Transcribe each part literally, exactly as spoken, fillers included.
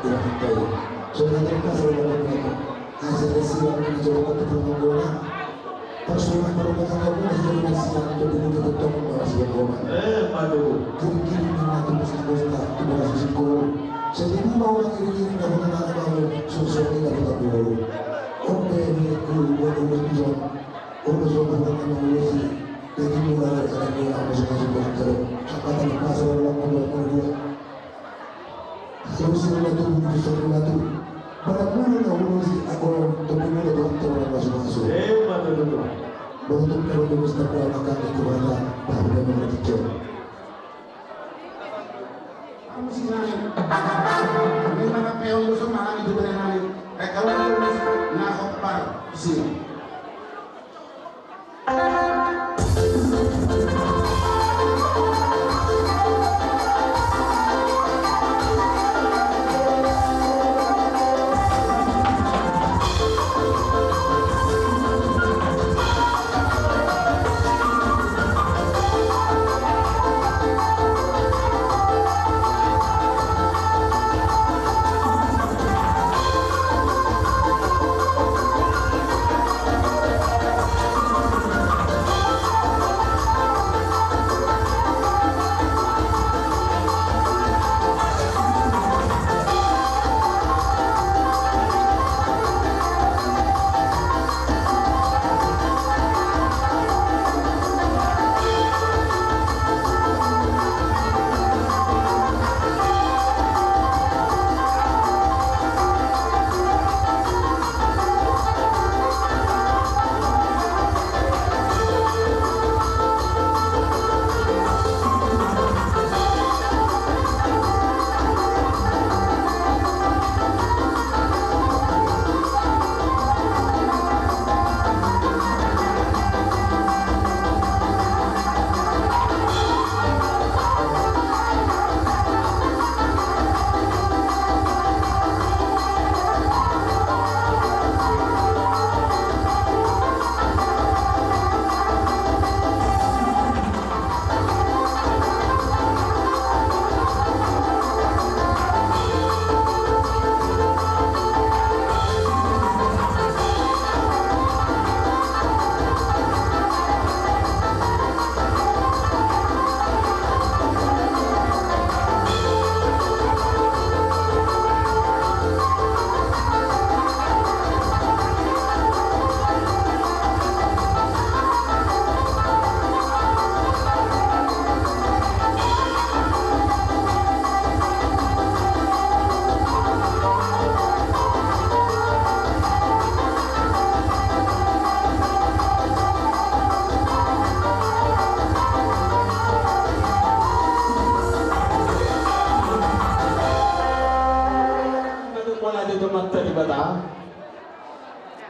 Tuhan tahu. Saudara terkasih dalam Tuhan. Asa ada siap mencoba untuk mengguna. Pas rumah baru datang ke rumah, sudah siap untuk mencoba untuk mencoba. Eh, madu. Kiri-kiri dengan tulis anggota, tulis sikul. Jadi, mau lagi kiri-kiri, nggak boleh nggak mau, suruh-suruh kita tetap dulu. Oke, ini dulu, buat urusan. Urusan bukan sama urusi. Jadi, mulai dari saya, aku suka-suka. Siapa tahu pas orang mau buat dua. Ulos na tubu di pusat na tubu. Mana mulu na ulos di agorong, tapi mulu doang terlalu masuk-masuk. Eh, betul, betul. Betul, kalau di pusat na tubu, maka di kubata, baru dia mengerti jauh. Kamu sih, Nani. Ini mana peon lu sama Nani itu, Nani. Eh, kalau ulos, nah, hopar, sih.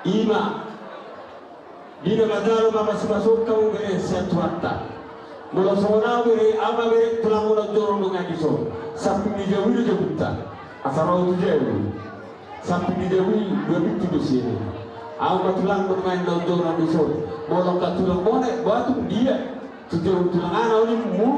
Ima. Di na manjalo ma masimasuk hamu bere sian Tuhanta. Molo songon au bere, au ma bere tulangmu na jongjong nunga dison. Samping ni jabu i do jabunta. Asa ro tu jabu. Samping ni jabu i dua pintu do sian i. Au ma tulangmu nunga jongjong nunga dison. Molo angka tulang mone, batu dia. Tujuan tulang anak ulimmu,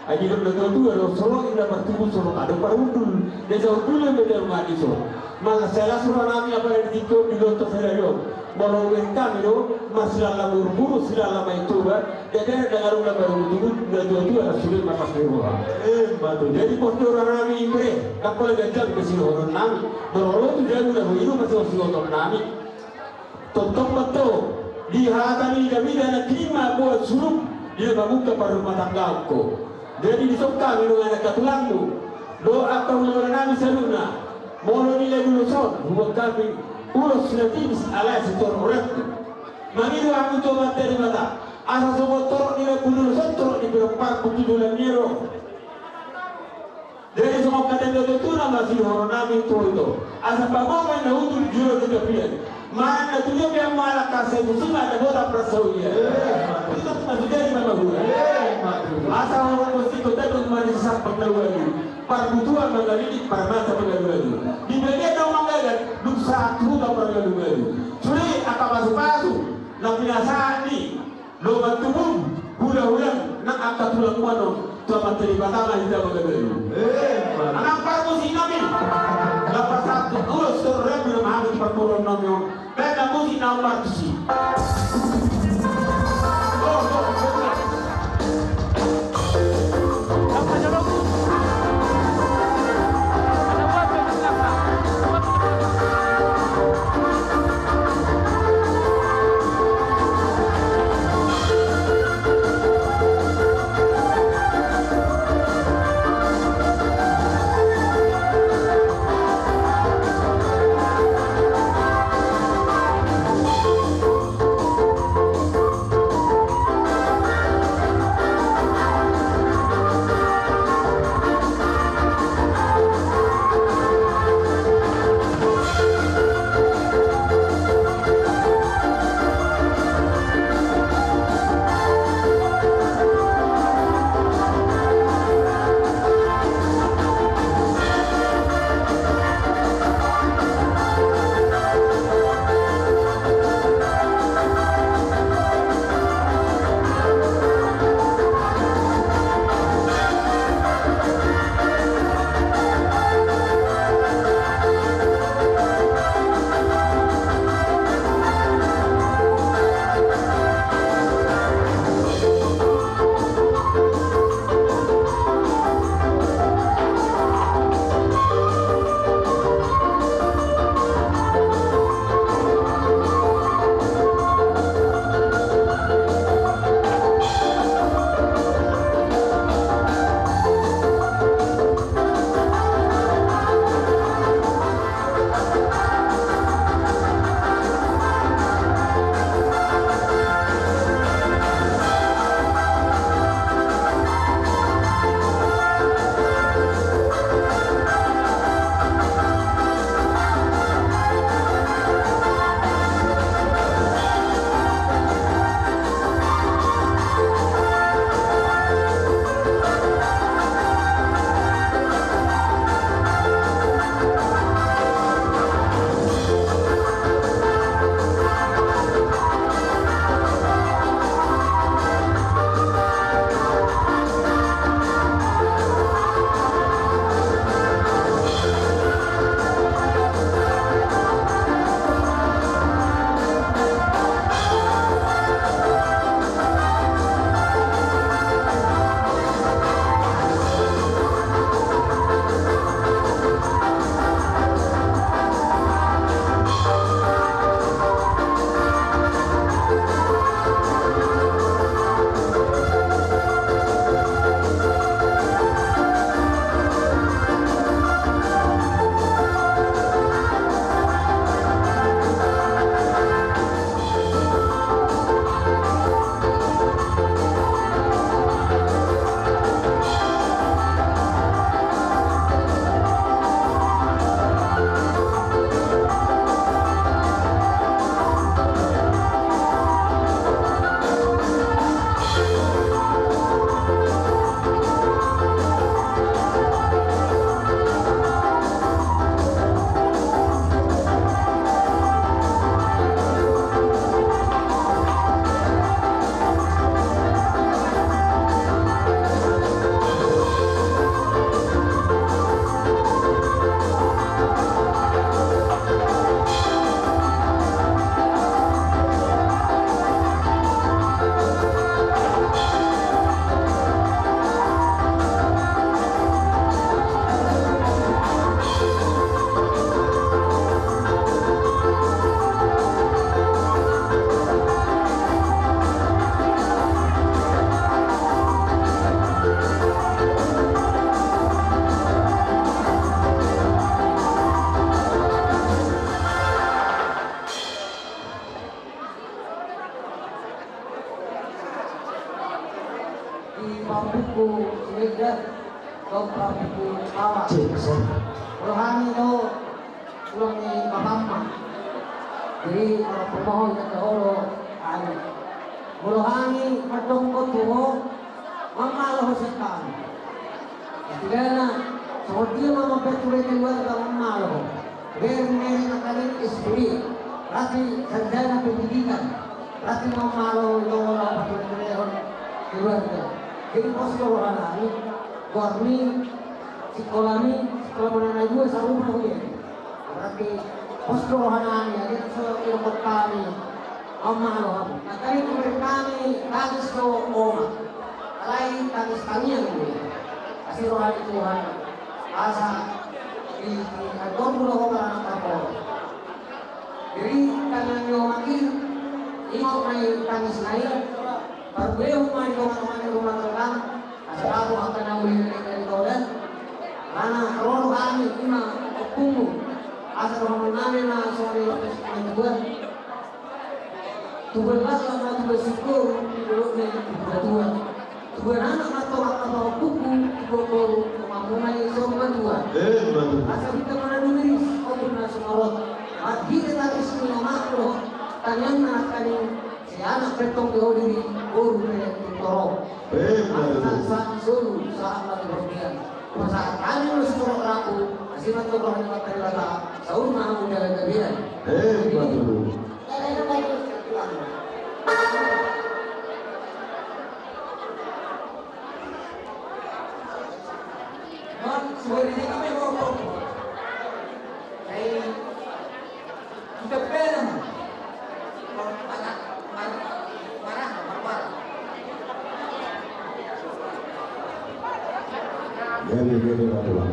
ai didok na tua-tua do, solot inda partubu, solot adong parhundul. Desa hundul yang beda rumah di so. Maka salah suruh nami apa yang dikau di loto saya yo. Molo uben kami do, mas silala buru-buru, silala main coba. Dede dengar ulah baru tubu, na tua-tua, sudah makas di rumah. Eh, betul. Jadi pos dora nami imre, tak boleh ganjang ke sini orang nami. Molo tu jago dah, itu masih masih orang nami. Tongtong ma antong, di hata ni mida-mida nangkin ma boan suluk di na mamungka parrumatanggaonku. Jadi dison hami nunga angka tulangmu dohot angka hulahula nami saluhutna, molo nilai ulos on huboan hami ulos na tipis alai sitorop rohangku. Mangido hami tu Amanta Debata asa songon torop ni lambung ni ulos on torop ni pinompar tu joloan ni ari on. Jadi songon hata ni natuatua na masihoron nami tu ho ito. Asa paboa ma na udur jolo di tapian. Manang na tudia pe amu alak asa i musim ada bota prasawian. Itu masuk jadi ma mahura. Asa horon bosiko tadung mani sampang na ualu. Parbutuan mangalidik parmata mangalualu. Di bagian na manggagat dung sahat huta pargalugalu. Suri angka pasupasu na pinasahat ni dongan tubu, hulahula nang angka tulang muanon, tu Amanta Debata ma hita mangalualu. Anang parmusik nami. Ulos tu rabu na mahami parpulon nami on. Baen ma musik na ummartusi. Di pahompu Siregar dohot pahompu Awa. Cek, cek. Rohani do tulang ni bapam. Jadi, kalau pemohon kata olo, anu. Molo hami mandok tu ho, mamalo ho sian hami. Istilahna, songon dia ma mambaen tu keluarga mamalo ho. Bere, bere makanan istri, berarti sarjana pendidikan, berarti mamalo ho, olo, olo, patureturehon keluarga. Jadi pos do rohanami, goarmi, sikolami, sikola menengah dua, sarupa ho dia. Berarti pos do roha nami, adi so irukot hami. Oma lo, makanya tu hami tangis do oma. Alai tangis tangiang do. Asi roha ni Tuhan. Asa di, di kantor do oma anak apa. Jadi tangiang ni oma i, ingot ma i tangis na i. Parbue oma i, oma i rumah tangga. Asa dapot angka na uli na ninggal i tole. Mana ro do hami ima ompungmu. Asa dohonon nami ma songon i, na tuan. Tuan laklak ma tuan singkoru, tuan ni tuan tuan. Tuan anak ma tolak apa ompungmu, tuan boru, mamungani songon tuan. Eh, tuan. Asa hita mana dumiris, ompung na sumarot. Marhite tangis ni anak dohot tangiang na nangkaning. Si anak pe tong di hodi, boru pe tong torop. Eh, betul. Sahat solu, sahat ma tu rohanian. Pasahat hami ma sitorop rambu, asi ma tu rohanian, saur ma hamu dalan gabean. Eh, betul. Jadi, jadi, Pak Tuan.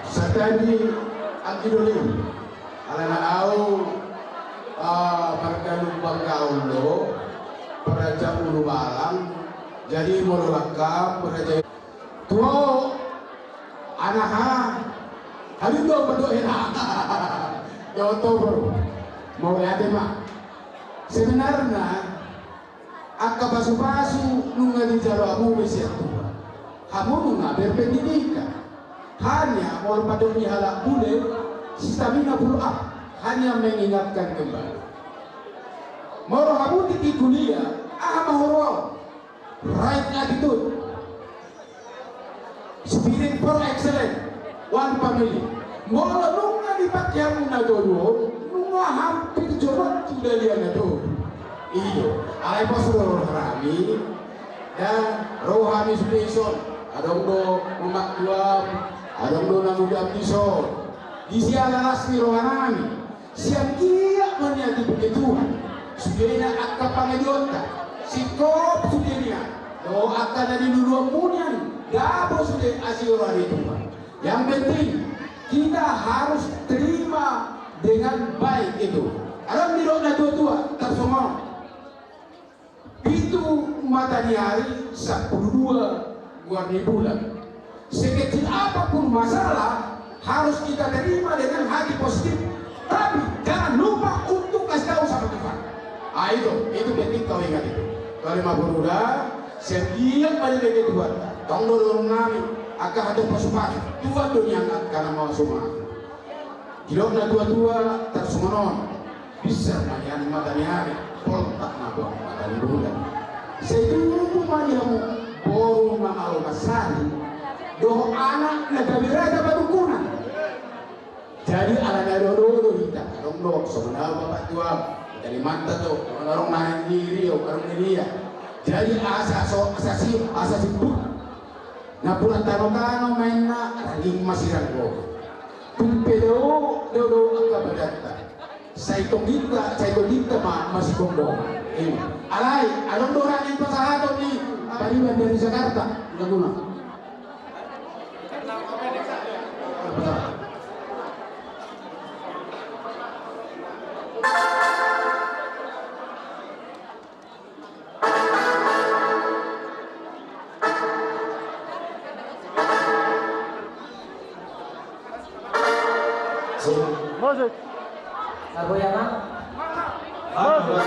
Santabi anggi doli. Alana au, ah, marga Lumban Gaol do, Raja Ulubalang. Jadi molo langkam Raja tu anak ha, haduan do mandok hela. Ya oto bro. Mauliate ma. Sebenarna angka pasupasu nunga dijalo hamu be sian Tuhan. Hamu nunga berpendidikan. Hanya molo pandok ni halak bule, stamina pull up. Hanya mengingatkan kembali. Molo hamu tingki kuliah, aha ma huroha? Right attitude. Spirit for excellence, one family. Molo nunga dipake hamu na tolu on, nunga hampir jomot tu dalihan na tolu. I do, alai pos do roha nami, dan roha nami sude dison, adong do mamak tuam, adong do na mudam dison. Disi ala las ni roha nami. Sian dia ma nian dibege Tuhan sudena angka pangalionta, singkop sude nian dohot angka na niluluanmu nian, dabo sude asi roha ni Tuhan. Yang penting kita harus terima dengan baik itu. Adong didok na tua-tua tarsongon on. Pitu mata ni ari, sampulu dua goar ni bulan. Sekecil apapun masalah, harus kita terima dengan hati positif. Tapi jangan lupa untuk kasih tahu sama Tuhan. Ah, itu, itu penting kau ingat itu. Kau lima puluh dah, setiap kali bagi Tuhan. Tong dorong nami, angka hatop pasupasu. Tuhan do nian angka na mau semua. Didok na tua-tua tarsongon on. Bisa ma nian mata ni ari, poltak ma buat mata ni bulan. Sai tubu ma di hamu boru na malo marsari dohot anak na gabe raja patungkunan. Jadi ala na dodo do hita, adong do songon au bapak tuam, jadi manta do, adong na di Riau, adong di Riau. Jadi asa so, asa si, asa si pun. Na pura tano-tano maenna, raging ma sirang roha. Tung pe dao, dao do angka badanta. Sai tondinta, sai tondinta ma, masikombongan. Ima. Alai, adong do raging pasahaton ni pariban dari Jakarta. Laguna. Musik. Lagu ya, Bang? Musik.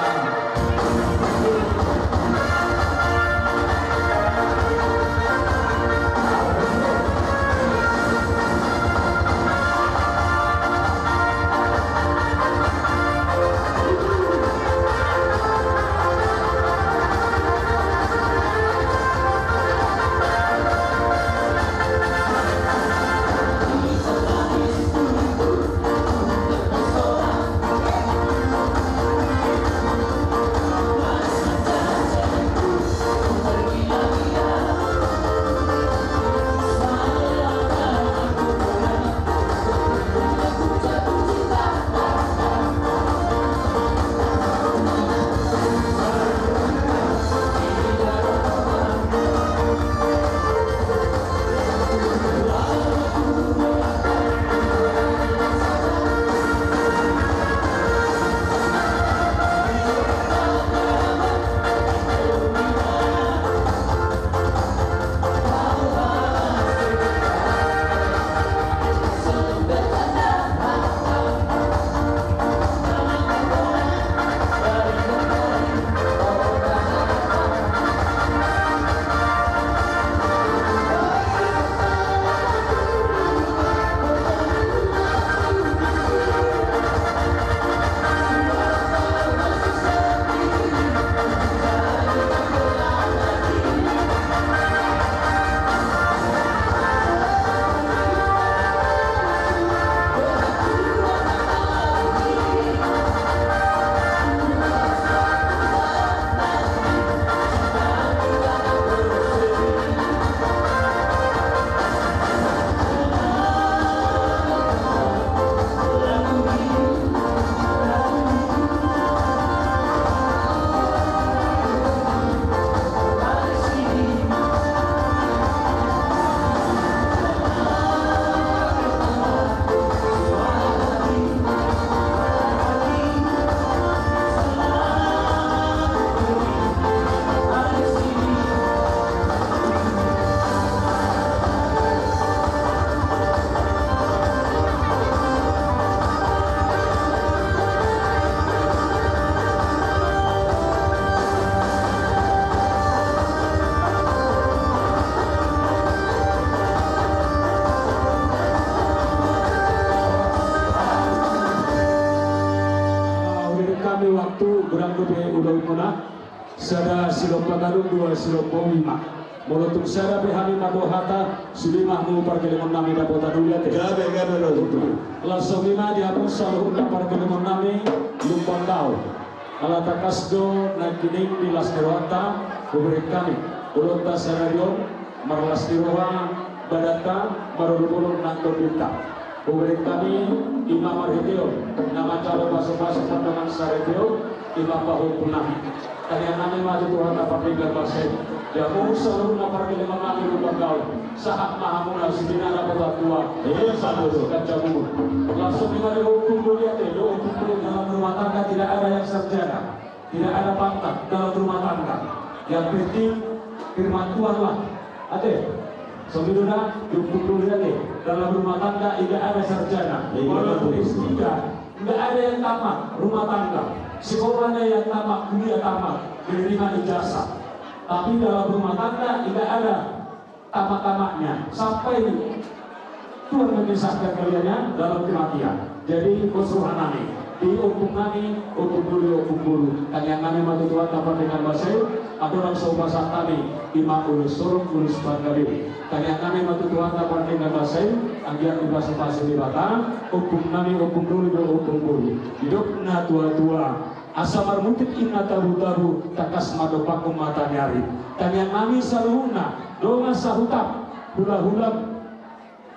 Sada silompa gadung, dua silompa ubi ma. Molo tung sada pe hami mandok hata, sude ma hamu pargellengon nami, dapotan uli ate. Gabe, gabe, gabe. Langsung i ma di hamu saluhutna pargellengon nami Lumban Gaol. Ala tangkas do nangkining di las ni rohanta hubereng hami ulaonta sadari on, marlas ni roha badanta, marolopolop nang tondinta. Hubereng hami i ma marhiteon na manjalo pasupasu pandohan saripeon, i ma pahompu nami. Tangiang nami ma tu Tuhanta pardenggan basa i. Di hamu saluhutna pargellengon nami Lumban Gaol, sahat ma hamuna sude na dapotan tua. Iya, sahat tu. Ganjang umur. Langsung i ma di Ompung Doli ate, di Ompung Doli. Dalam rumah tangga tidak ada yang sarjana. Tidak ada pangkat dalam rumah tangga. Yang penting firman Tuhanlah. Ate, songon i do na, di Ompung Doli ate. Dalam rumah tangga tidak ada sarjana. Iya, betul. Walaupun S tiga, tidak ada yang tamat rumah tangga. Sekolahnya yang tamat, kuliah tamat, menerima ijazah. Tapi dalam rumah tangga tidak ada tamat-tamatnya, sampai Tuhan memisahkan kalian, ya, dalam kematian. Jadi, pos roha nami di Ompung nami, Ompung Doli, Ompung Boru. Tangiang nami ma tu Tuhanta pardenggan basa i, andorang so hupasahat hami, i ma ulos holong, ulos panggabean. Tangiang nami ma tu Tuhanta pardenggan basa i, anggiat dipasupasu Debata Ompung nami, Ompung Doli dohot Ompung Boru. Didok na tua-tua, asa marmutik inna tabu-tabu, tangkas ma dompak mata ni ari. Tangiang nami saluhutna dongan sahuta, hula-hula,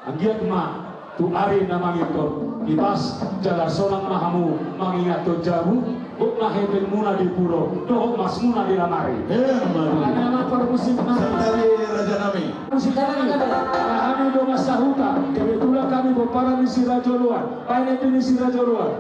anggiat ma tu ari na mangihuthon, ipas jala sonang ma hamu mangingathon jabu, gok ma hepengmuna di puro dohot masmuna di lamari. Emma tutu. Ala na ma parmusik nami. Santabi raja nami. Musik nami. Ala hami dongan sahuta, kebetulan hami pomparan ni si Raja Oloan, baenet ni si Raja Oloan.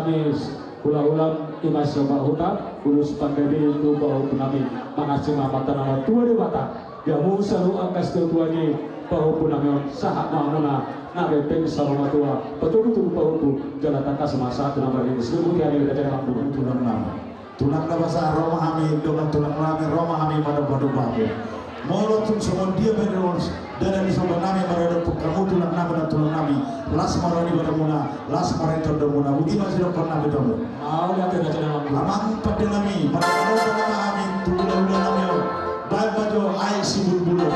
Hami hula-hula, ima sian Bahuta, ulos panggabean tu pahompu nami, mangasing ma amanta na martua Debata, di hamu saluhut angka situatua ni pahompu nami on, sahat ma hamuna na gembeng saur matua, patogu-togu pahompu, jala tangkas ma sahat tu na marnini. Siluhut hami raja nami. Tulang nami. Tulang na basa, ro ma hami, dongan tulang nami, ro ma hami, madung-madung bamu. Molo tung songon dia pe, dongan, dada ni somba nami, maradophon hamu tulang nami, dongan tulang nami, las ma roha ni badanmuna, las ma roha ni tondomuna, boti ma sidohonon nami tu hamu. Au, da, da, da, da, da. Amang pande nami, maradophon ma hami, tu hula-hula nami on, baen ma jo aek sibulbul on.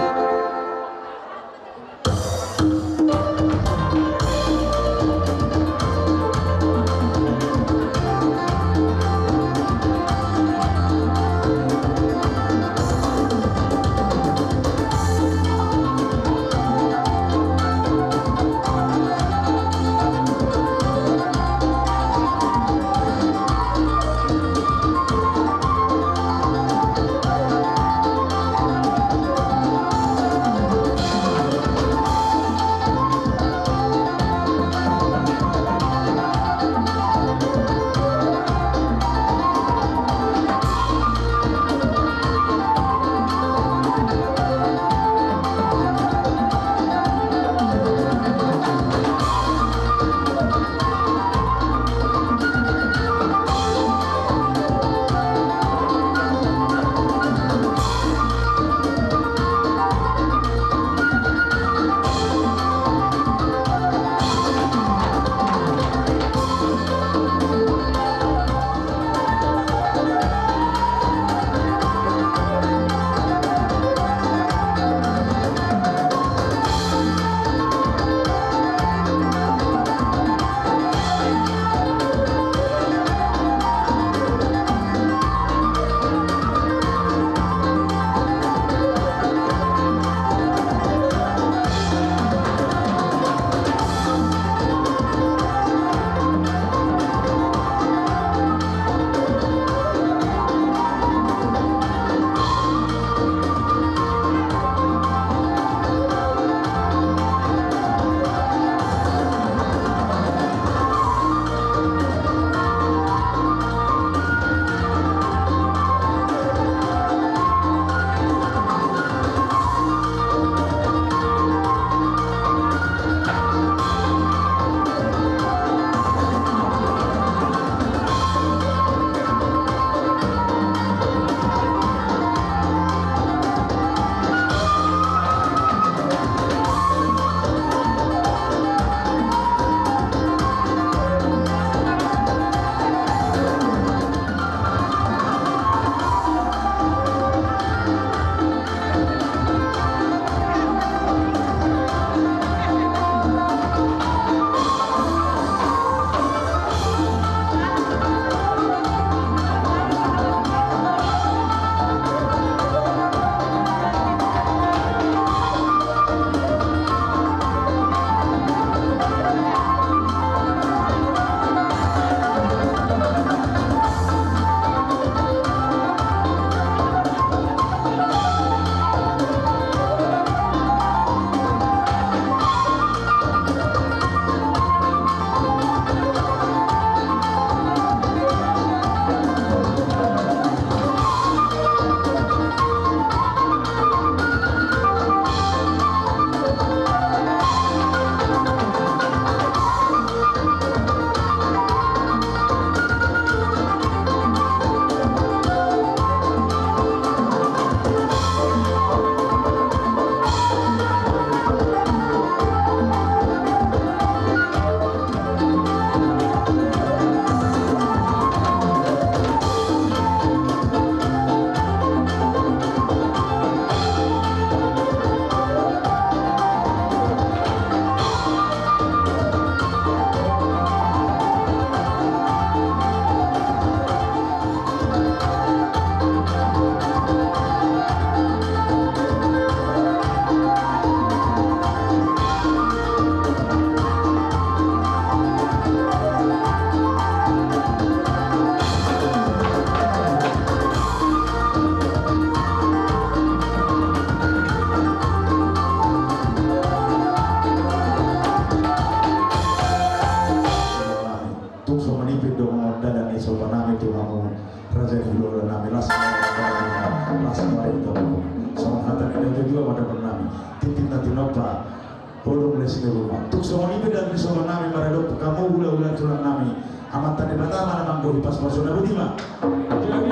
Bodong les ni rumah. Tung songon i pe dalan ni soban nami maradophon hamu hulahula tulang nami. Amanta Debata ma na manggohi pasupasu na boti ma. Jadi,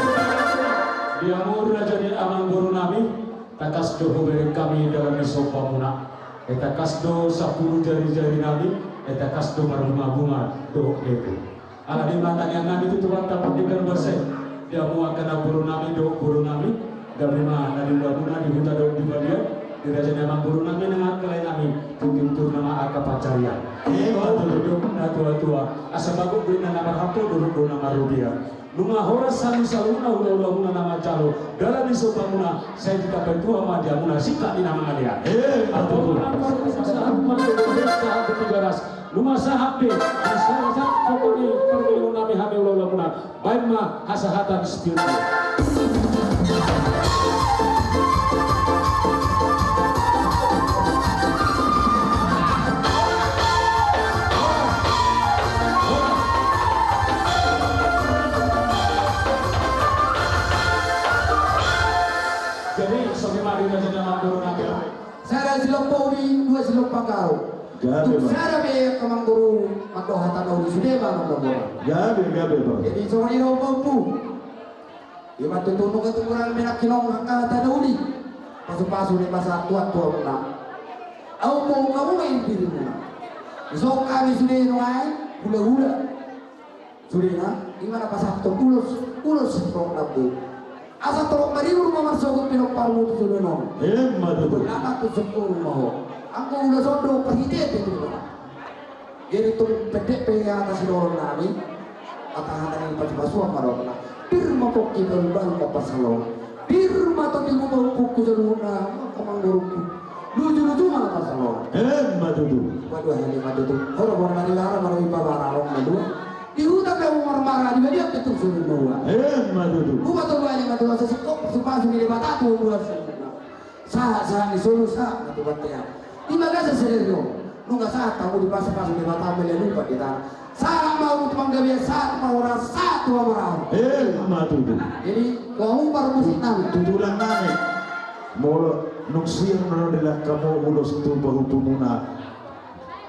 di hamu raja ni amangboru nami, tangkas do hubereng hami dalan ni sombamuna. Ai tangkas do sampulu jarijari nami, ai tangkas do marbungabunga dohot hepeng. Alani i ma tangiang nami tu Tuhanta Pardenggan Basa i, di hamu angka namboru nami dohot boru nami, gabe ma na niulamuna di huta dohot di balian, di raja ni amangboru nami nang angka lae nami, tu pinturna ma angka pansarian. Ima tutu. Didok natuatua, asa bagot do inna na marhalto, durung do na marrobean. Nunga horas hami saluhutna hulahulamuna na manjalo dalan ni sombamuna, sai ditambai Tuhan ma di hamuna singkat ni na mangalean. Ima tutu. Nunga sahat pe, sahat pe, sahat pe tiga ras. Nunga sahat pe, sahat pe, sahat pe parmingguon nami hami hulahulamuna. Baen ma hasahatan spiritu. Jadi, songon i ma di raja ni amangboru nami. Sada silompa uli, dua silompa garo. Gabe. Tung sada pe angka amangboru mandok hata na uli, sude ma na mamboan. Gabe, gabe, Pak. Jadi, songon i do, Ompu. Ima tutu nunga tung hurang menang hinong angka hata na uli. Pasupasu ni pasahat Tuhan tu hamuna. Ahu pe hamu ma i di dirimuna. Songon hami sude nuaeng hulahula. Sudena, ima na pasahathon ulos, ulos torop lambok. Asa torop maribur ma marsogot pinomparmu tu joloan on. Ima tutu. Nama tu sempurna ma ho. Anggo ulos on do parhitean tu joloan on. Jadi tung pendek pe hata sidohonon nami. Hata-hata ni pasupasuan ma dohononna. Pir ma pongki, balu-balu ma pansalongan. Pir ma tondi, baoa pungku, saluhutna angka amangborungku. Luju-luju ma na pansalongan. Ima tutu. Waduh, ima tutu. Horo bona mari lara mari pabara rong na dua. Di huta pe hamu marmara, di balian pe tung so na dua. Ima tutu. Hupa tolu hali ma tutu, asa singkop pasupasu ni Debata tu hamu saluhutna. Sahat, sahat ni solu, sahat ma tu bontean. Di bagasan sadari on, nunga sahat hamu dipasupasu Debata, mauliate ma di tangan. Sahat ma hamu tu panggabean, sahat ma horas, sahat tu hamaraan. Ima tutu. Jadi, tu hamu parmusik nami. Tu tulang nami. Molo nunga sian na dilaho hamu ulos tu pahompunmuna.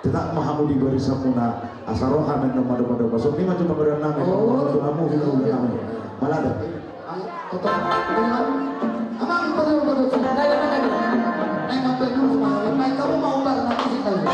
Tetap ma hamu di barisanmuna, asa ro hami na maduma-duma. Songon i ma tu panggabean nami, oh, tu hamu hulahula nami. Mauliate. Ang-, toto-, amang, amang, betul, betul. Dai, dai, dai, dai. Dai, amang, betul, amang. Amang, kamu mau bar, nanti sih, dai.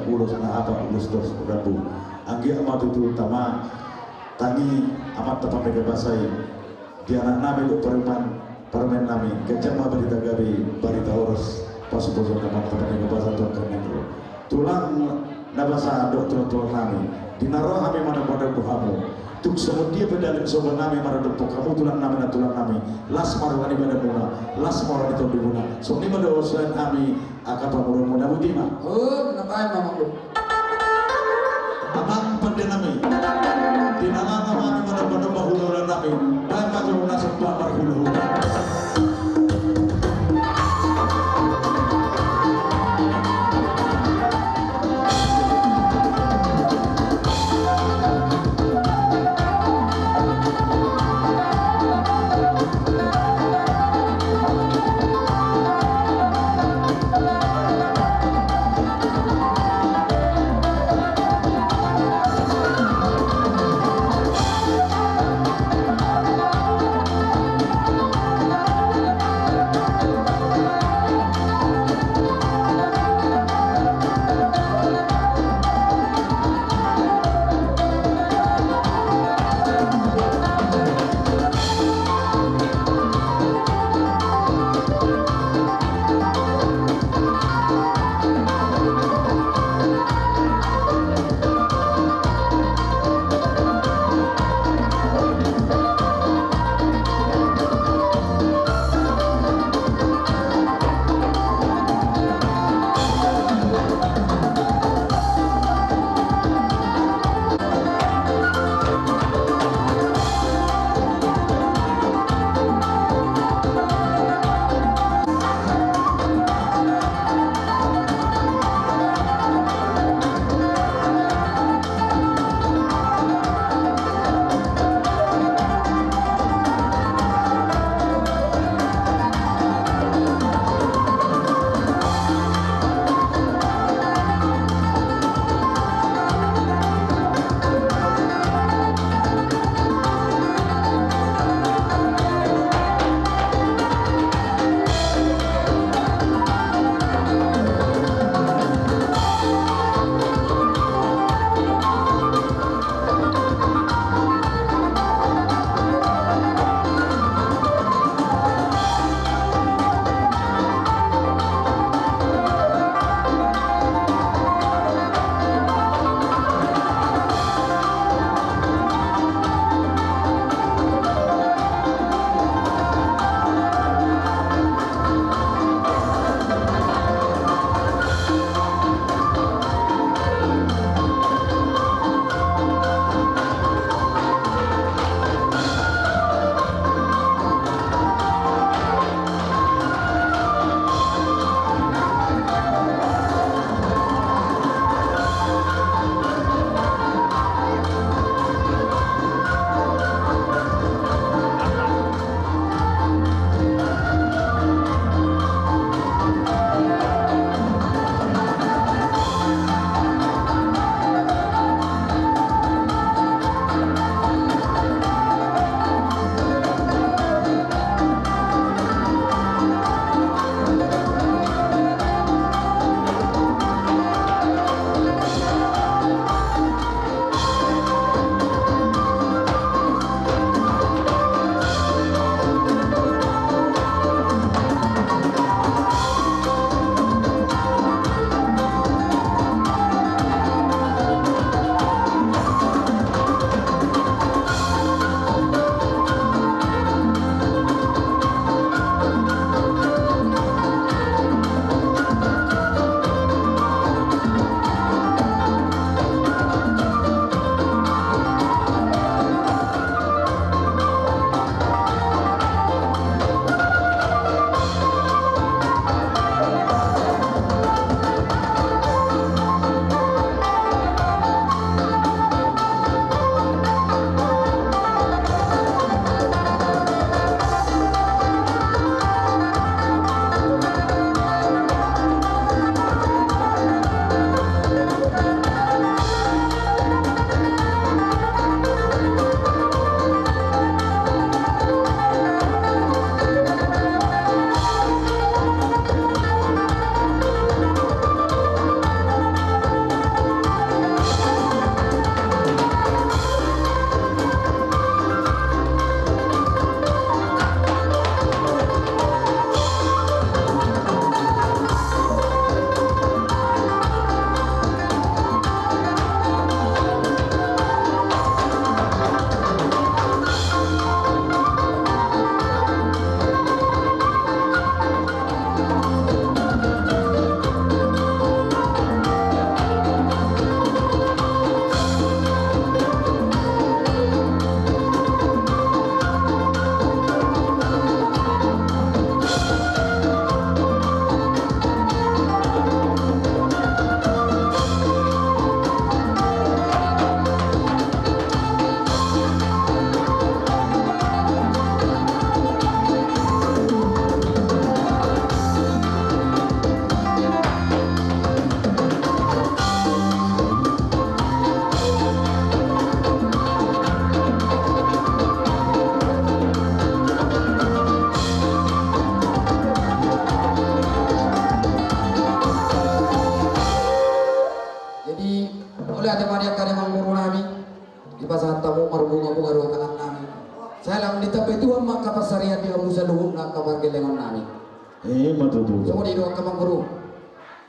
Ulos na apat, ulos dos rambu. Anggiat ma tutu tama tangi amanta Pardenggan Basa i di anak nami dohot parumaen, parumaen nami, ganjang ma barita gabe, barita horas, pasupasu ni amanta Pardenggan Basa tu angka na nian. Tulang na basa dohot tulang-tulang nami, di na ro hami manomba-nomba hamu. Tung songon dia pe dalan soba nami maradophon hamu tulang nami, na tulang nami, las ma roha ni badanmuna, las ma roha ni tondimuna. Songon i ma dohot sian hami angka pamoruonmuna, boti ma. Oh, na baen ma, Amang. Amang pande nami, di na laho hami manomba-nomba hula-hula nami, baen ma jo na somba marhula-hula. Dipasahat hamu marbungabunga do tangan nami. Sai lam ditambai Tuhan ma angka pansarian di hamu saluhutna angka pargellengon nami. Eh, ma tutu. Songon i do angka amangboru.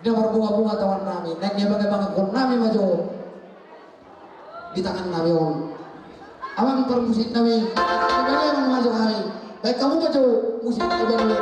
Di na marbungabunga tangan nami, naeng diemang-emangkon nami ma jo di tangan nami on. Amang parmusik nami, diemang-emang ma jo hami. Baen hamu ma jo musik di balu.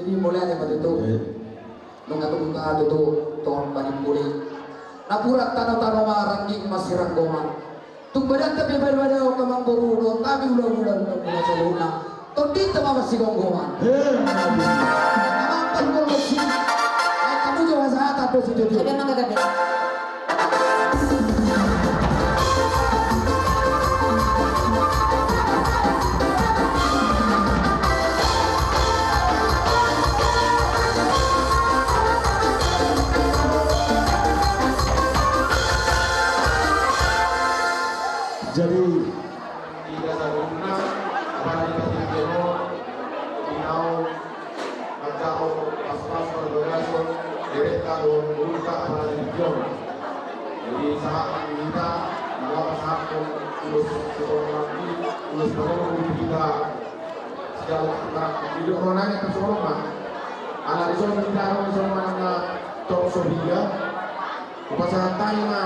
Jadi, mulai aja, Pak Tutu. Iya. Nunga tutu, tutu, tutu, panimpuli. Napuran tano-tano ma rangging masiranggoman. Tung badan tapi badao-badao angka amangboru dohot hami hulahula, hulahula saluhutna. Tondinta ma marsigomgoman. Iya. Amang parpolosi. Ai kamu jo hasahatan do si Jojo. Ada mangga gabe. Jadi, di dasar umumna, apalagi di Timor, di Nau, Manjao, pas-pas perbagason, derek ka dohot urus ka apalagi di Timor. Jadi, sahat kita, dua pasangan, terus sekolah lagi, terus terus kita, Jala, didok roha nami tu songon on ma. Ala dison hita ro songon na tong so hita. Hupasahat hami ma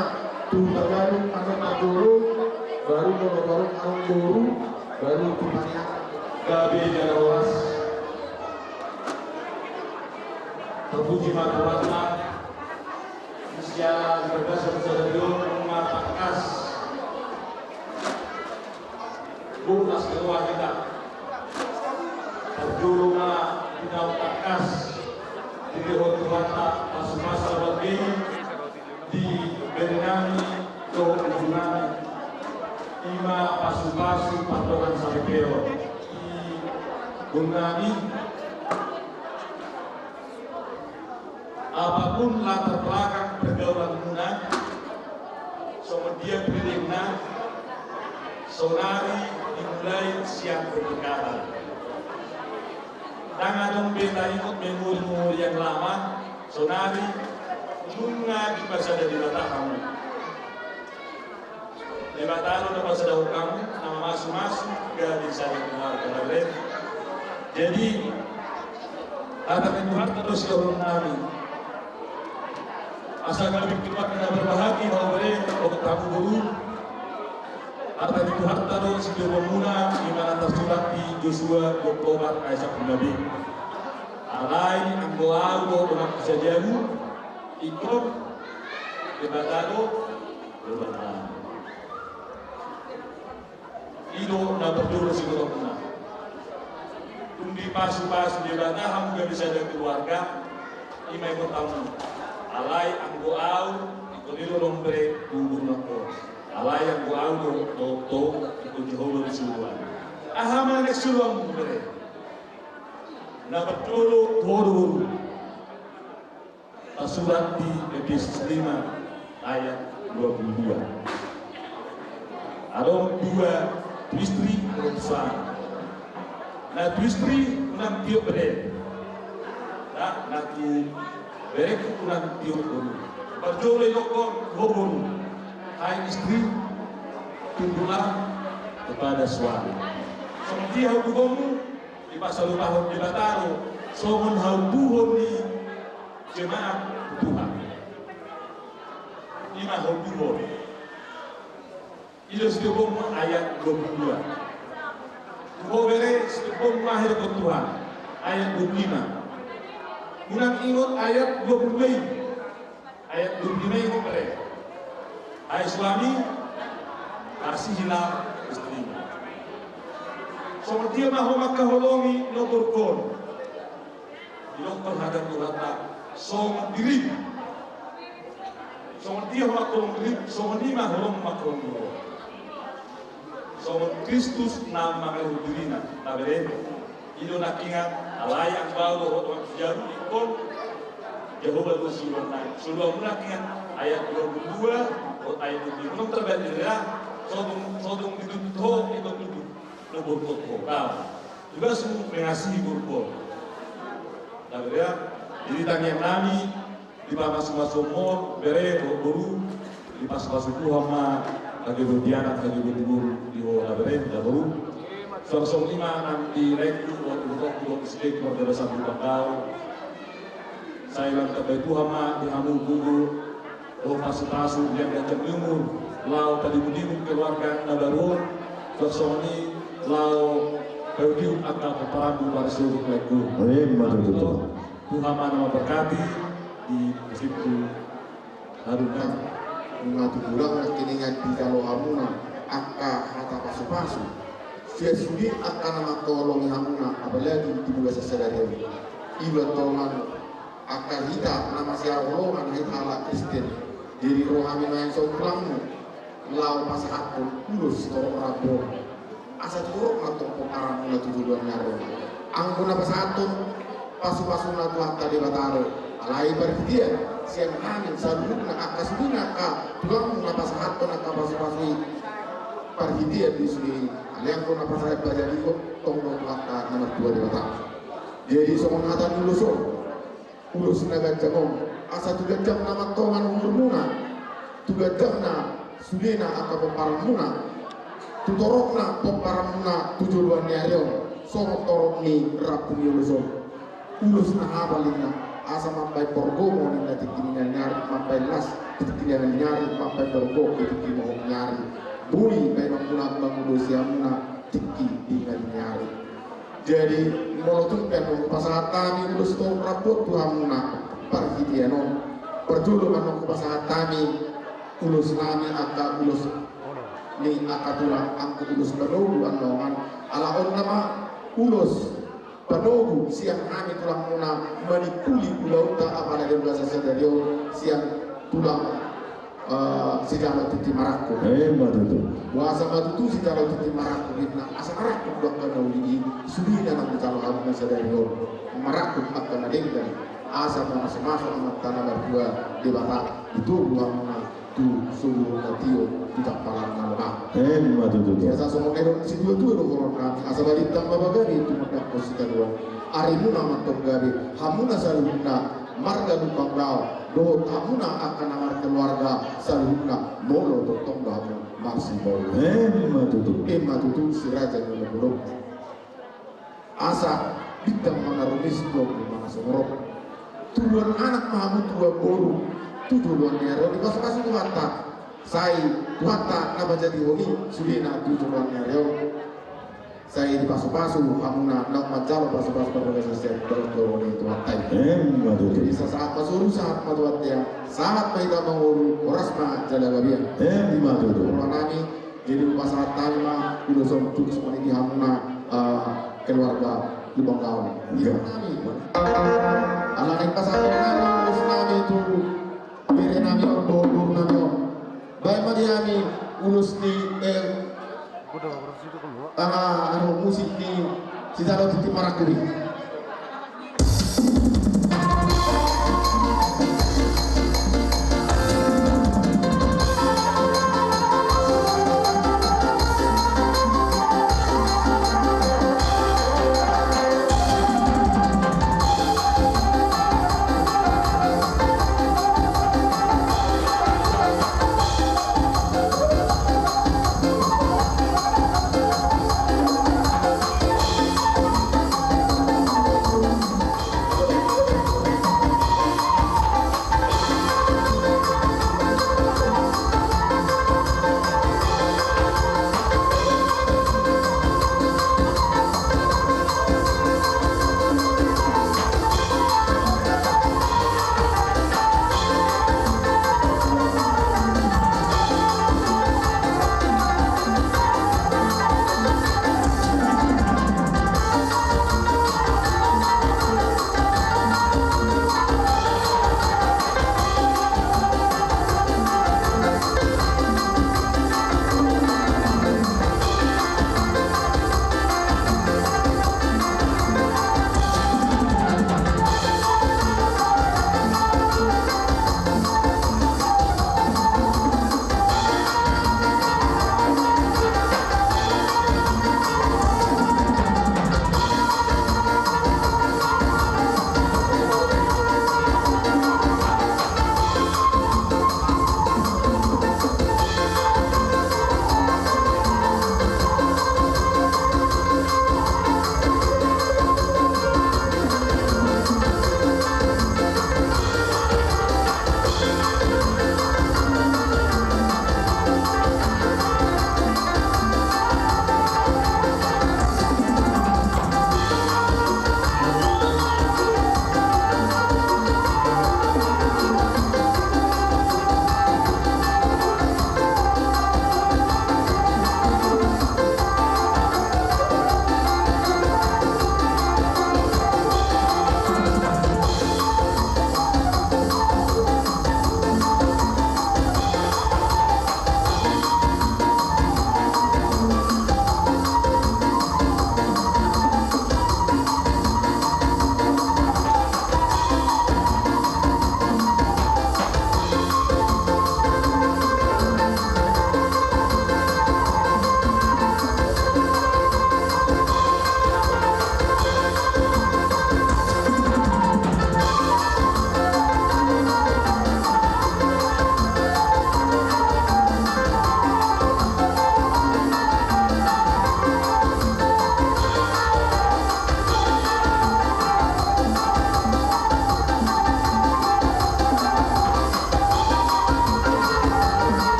tu Hutagalung, Andor Parjolo, baru molo baru Andor Boru, baru tu Panihan. Gabe jala horas. Terpuji ma Tuhanta. Siala di bagasan sadari on nunga tangkas. Lunas ni roha hita. Parjolo ma hita tangkas dilehon Tuhanta pasupasu na bangke i di bere nami dohot uju nami. I ma pasupasu pardongan saripeon di boru nami. Apapun latar belakang pergaulanmuna, songon dia pendidikanna, saonari dimulai sian pernikahan. Ndang adong be taingot memori-memori yang lama, saonari nunga dipasada Debata hamu. Debata do na pasadahon hamu, na mamasumasu gabe sada keluarga, na bere. Jadi, hata ni Tuhanta do sidohonon nami. Asa gabe keluarga na berbahagia, hau bere, dohot hamu boru. Hata ni Tuhanta do sidohononmuna, i ma na tarsurat di Josua dua pulu opat ayat sampulu lima b. Alai anggo ahu dohot donganku sajamu, ingkon Debata do Debata. I do na parjolo sidohononmuna. Tung dipasupasu Debata hamu gabe sada keluarga, i ma ingkon hamu. Alai anggo ahu, ingkon i do, bere, tu boru nangkin. Alai anggo ahu do, do, do, ingkon Jahowa do sidohonon. Aha ma na sidohononmu, bere? Na parjolo, tu ho do boru. Tarsurat di Efesus lima ayat dua puluh dua. Adong dua tu istri, adong tu suami. Na tu istri unang tiop bere. Na, na tu bere unang tiop boru. Parjolo idokkon, ho boru, hai istri, tunduklah kepada suami. Songon dia hauduhonmu, dipasalupahon Debata do songon hauduhon ni jemaat tu Tuhan. I ma hauduhon. I do sidohononmu ayat dua puluh dua. Tu ho bere, sidohononmu aha do, Tuhan? Ayat dua puluh lima. Unang ingot ayat dua puluh lima i. Ayat dua puluh lima i, bere. Hai suami, kasihilah istrimu. Songon dia ma ho mangkaholongi lomborhon. Didokkon hata ni Tuhanta, songon dirim. Songon dia ho mangkaholongi dirim, songon i ma holong mangkaholongi ho. Songon Kristus na mangalehon dirina, na bere. I do nangkiningan, Alai anggo au dohot Amang Sijabu ingkon Jahowa do soluan nami. Soluan muna kan ayat dua puluh dua, dohot ayat dua puluh lima, terbaca ya. Sotung, sotung dituntut ho, ingkon tuntut. Nomor empat ho. Kau. Juga su mengasihi kurbo. Nah, ya. Jadi tangiang nami, dipasupasu ho, bere, boru, dipasupasu Tuhan ma, hagegoon ni anak, hagegoon ni boru, di ho, na bere, na boru. Suang songon i ma nang di laengku, dohot ibotoku, dohot istri, keluarga besar di Bangau. Sai lam tambai Tuhan ma, di hamu gogo, dohot pasupasu, di angka jam ni umur, laho tadimun-dimun keluarga na baru on, suang songon i, laho paihut-ihut angka pomparanmu, pariseon laengku. Amin, ma tutu. Tuhan ma na mamberkati di musimku harumna. Nunga tutu dang nangkiningan dijalo hamuna angka hata pasupasu sian sude angka na mangkaholongi hamuna, apalagi di bagasan sadari on. Iba tongan angka hita na masihaholongan hita halak Kristen. Jadi ro hami nuaeng songon tulangmu laho pasahathon ulos sitorop rambu on. Asa torop ma tong pomparanmuna tu joloan ni ari on. Anggo na pasahathon pasupasuna Tuhanta Debata do. Alai parhitean sian hami saluhutna angka sude na angka tulangmu na pasahathon angka pasupasu i. Parhitean do i sude i. Alai anggo na pasahat bajadihon tong do Tuhanta na martua Debata. Jadi songon hata ni ulos on. Ulos na ganjang on, asa tu ganjangna ma tongan umurmuna, tu ganjangna sudena angka pomparanmuna, tu toropna pomparanmuna tu joloan ni ari on, songon torop ni rambu ni ulos on. Ulos na hapal ninna, asa mambahen porgomo ninna tingki ni na ni ari, mambahen las tingki ni na ni ari, mambahen porgomo tingki ni na ni ari. Boi bahenonmuna mangulosi hamuna tingki di na ni ari. Jadi molo tung pe annon hupasahat hami ulos torop rambu on tu hamuna parhitean on, parjolo ma annon hupasahat hami ulos nami angka ulos ni angka tulang, angka ulos panogu annon, ala on nama ulos panogu sian hami tulangmuna manimpuli ulaonta apala di bagasan sadari on sian tulang Eh, sijalo tintin marangkup. Eh, ima tutu. Boasa ma tutu sijalo tintin marangkup ninna, asa marangkup do angka na uli i, sudena naung dijalo hamuna sadari on. Marangkup angka na denggan, asa mamasumasu Amanta na martua Debata, di togu hamuna tu solu na tio, tu jampalan na lobang. Eh, ima tutu. Biasa songon na nidok ni situatua do horong nami, asa balintang ma pagabe tumundalhon sitadoan. Arimuna ma antong gabe, hamuna saluhutna, marga Lumban Gaol, dohot hamuna angka na markeluarga saluhutna, molo tongtong do hamu marsipaulu. Ima tutu. Ima tutu, si raja ni ulaon. Asa bintang mangarumis, tuak mangasomorop. Tubuan anak ma hamu, tubuan boru, tu joloan ni ari on dipasupasu Tuhanta. Sai Tuhanta na pajadihon i sudena tu joloan ni ari on. Sai dipasupasu hamuna naung manjalo pasupasu parbagasan sian dalan joro ni Tuhanta i. Ima tutu. Jadi sahat ma soru, sahat ma tu bontean, sahat ma hita mangolu, horas ma jala gabe. Ima tutu. Roha nami, jadi hupasahat hami ma ulos on tu songon i di hamuna, eh, keluarga Lumban Gaol. Iya. Nami. Ala naeng pasahaton nami ulos nami tu bere nami on, boru nami on. Baen ma di hami ulos ni, eh, ah, anu, musik ni sijalo tintin marangkup i.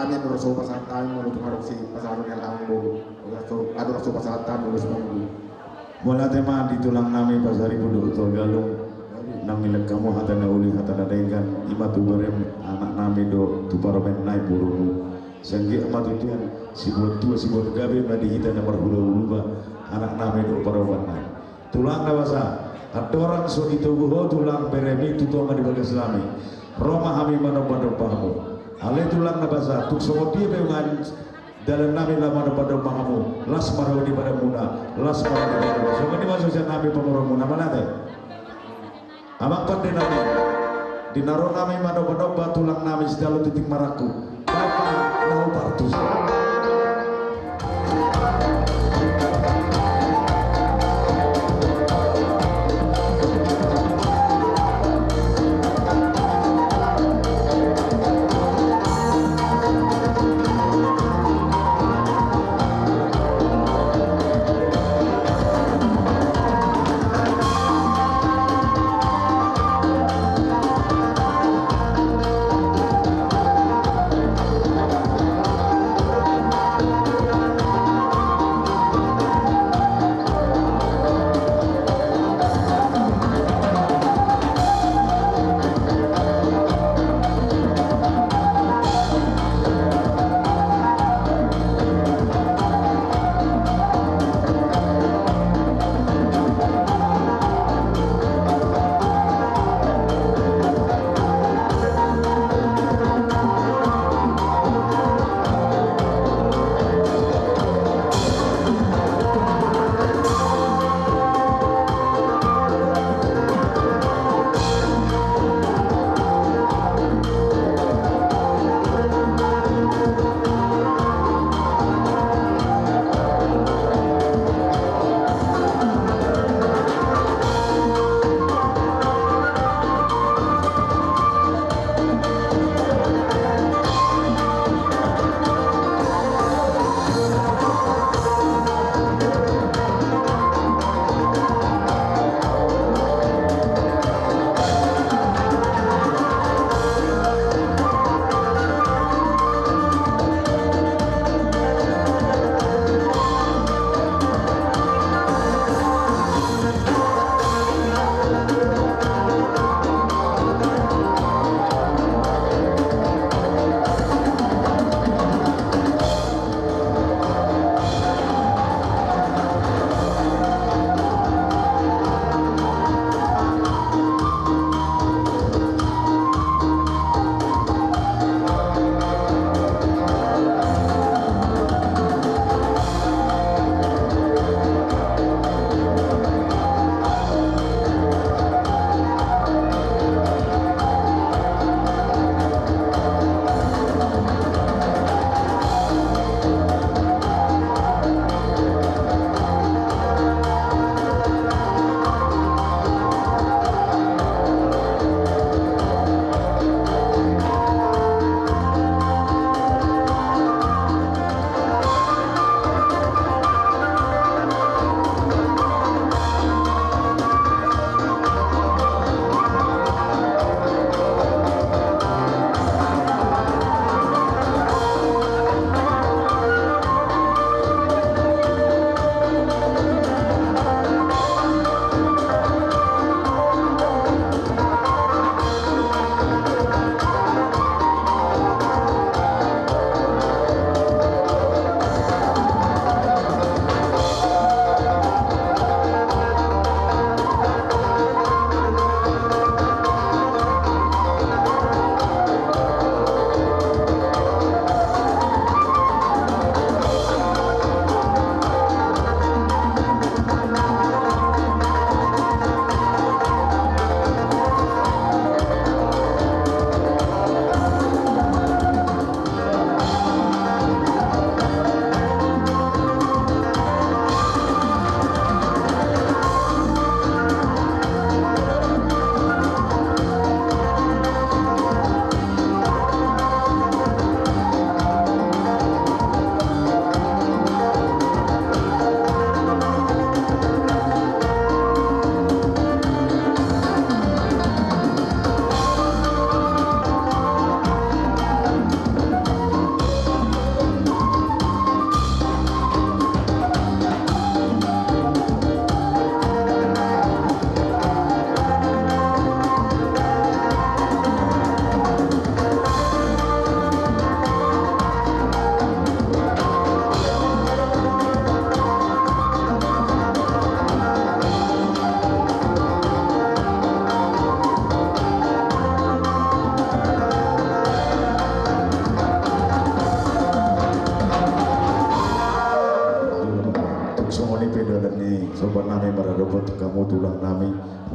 Hami ado ras pasahat hami molo tung adong sipasahat ni halak amang boru. Ado ras pasahat hami molo sipasahat. Mauliate ma di tulang nami Pasaribu dohot Toga Galung. Nang nilehon hamu hata na uli hata na denggan, i ma tu barem anak nami dohot tu parumaen nai borumu. Sai anggiat ma tutu sibuat tua sibuat gabe ma di hita na marhulahula, anak nami dohot parumaen nai. Tulang na basa, andorang so ditogu ho tulang beremi tu tonga ni bagas nami. Ro ma hami manombanomba hamu. Ale tulang na basa, tung songon dia pe ungan dalan nami laho manombanomba hamu, las ma roha ni badanmuna, las ma roha ni badanmuna. Songon i ma sian hami pamoruonmuna, mauliate. Amang pande nami, di na ro nami manombanomba tulang nami Sitalu Tintin Marangkup. Baen ma na hupartus.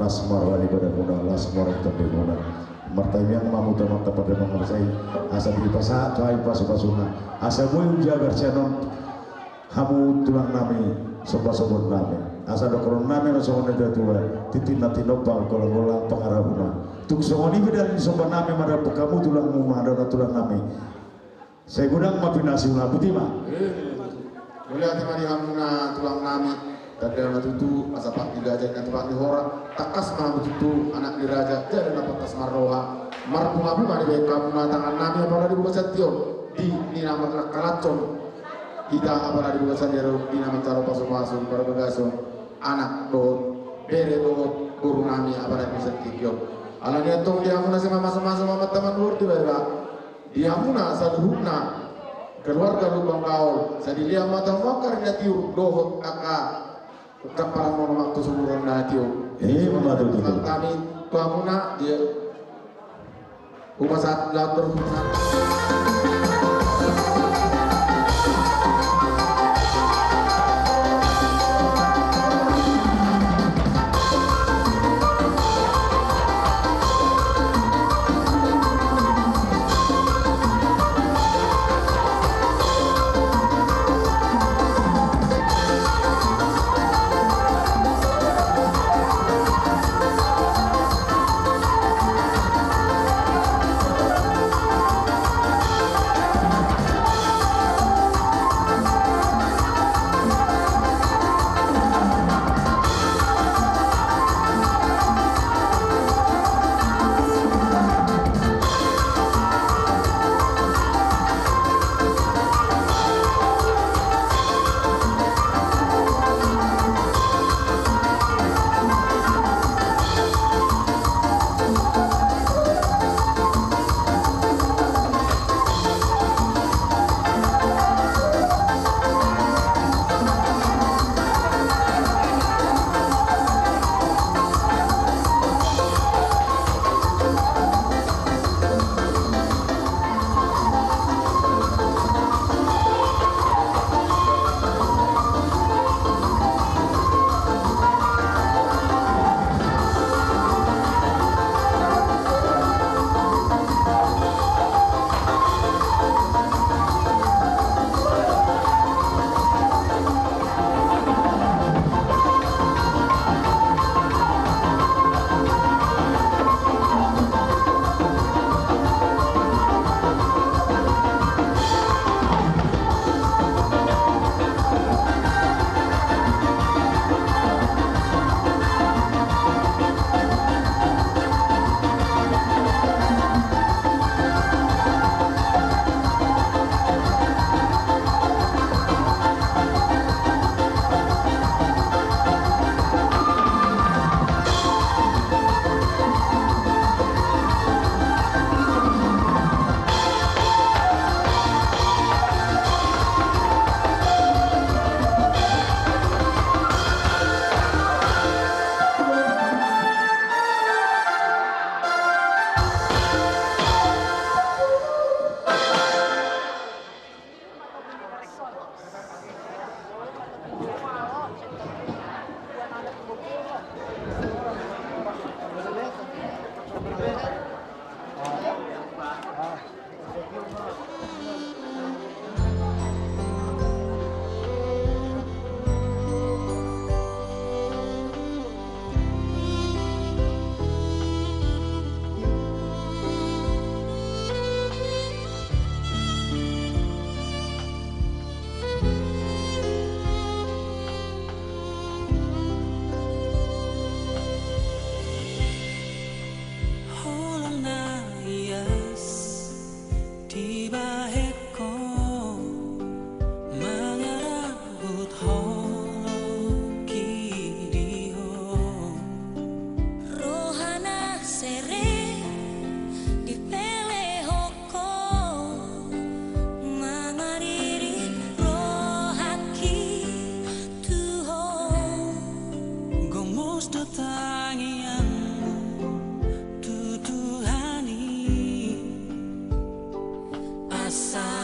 Las ma roha ni badanmuna, las ma roha ni tondimuna. Martangiang ma hamu tu Amanta Pardamaian on, sai asa dipasahat tu hami pasupasuna, asa boi hujagar sian on hamu tulang nami, somba sogot nami. Asa dohonon nami ma songon na tuatua: Tintin na tinopa, golang-golang pangarahutna. Tung songon i pe dalil ni somba nami mandapot hamu tulang nami, tulang nami. Sai godang ma pinasuna, botima. Mauliate ma di hamuna tulang nami. Tanda na tutu, asa pat ni raja na tupat ni hora. Tangkas ma hamu tutu anak ni raja, jala na pantas marroha. Marbunga-bunga dibahen hamuna tangan nami, apala di bagasan tingki on, di na marlangka-langka on. Hita apala di bagasan i do di na manjalo pasupasu, parbagason anak dohot bere dohot boru nami apala di bagasan tingki on. Alani antong di hamuna sai mamasumasu ma amanta mandor, dibahen di hamuna saluhutna keluarga Lumban Gaol, sai dilehon ma tu hamu angka ari na tiur dohot angka ungkap parange on, manang tu sumur on na tiur. Ima tutu. Hami tu hamuna di Uma saat latur. Holong na ias dibahen ho, mangarahut holong i di ho. Roha na serep dipelehon ho, mamaririt rohangki tu ho. Gomos do tangiangmu tu Tuhan i, asa